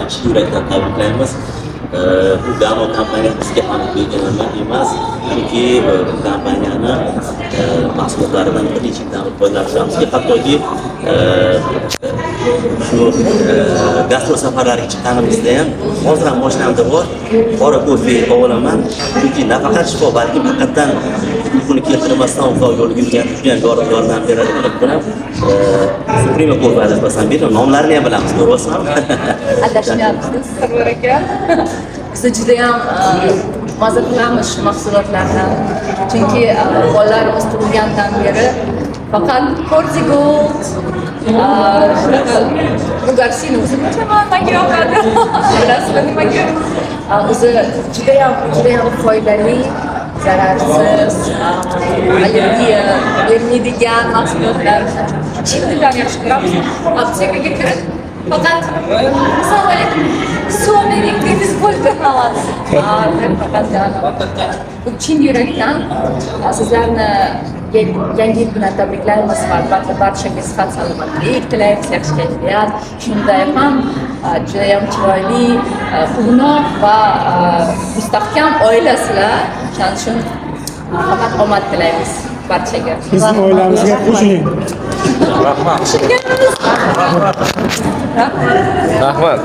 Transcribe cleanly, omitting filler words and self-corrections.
bilan chin yurakdan tabriklaymiz. Bu Gano kompaniyasi bizga ham begona emas, chunki bu kompaniyani mahsulotlaridan bir necha yildan beri foydalanib turamizki, hattoki shu gastrol safarlariga chiqqanimizda ham, hozir ham mashinamda bor, qora kofe olaman, chunki nafaqat shifo, balkim haqiqatdan uyquni keltirmasdan uzoq yo'l yurganda juda ham yordam beradi. Mana buni ham Supreme kofe, adashmasam, berdi, nomlarini ham bilamiz, ko'ryapsizmi? Adashmayapsiz, Sarvar aka. Biz judayam maza qilamiz shu mahsulotlardan, chunki bolalarimiz tug'ilgandan beri faqat Fortigold, shunaqa. Ну, Garsini o'zim ichaman, manga yoqadi, bilasizmi nimaga? O'zi judayam, judayam foydali, zararsiz, allergiya bermaydigan mahsulotlar. Chin dildan yaxshi ko'ramiz. Aptekaga kirib, faqat "Assalomu alaykum, suv bering" deymiz, bo'ldi. Deb faqat bu chin yurakdan sizlarni yangi yil bilan tabriklaymiz va albatta barchaga sihat salomatlik tilaymiz, yaxshi kayfiyat, shunday ham judayam chiroyli, quvnoq va mustahkam oilasizlar. O'shaning uchun faqat omad tilaymiz barchaga. Bizni oilamizga qo'shiling. Rahmat. Rahmat. Rahmat.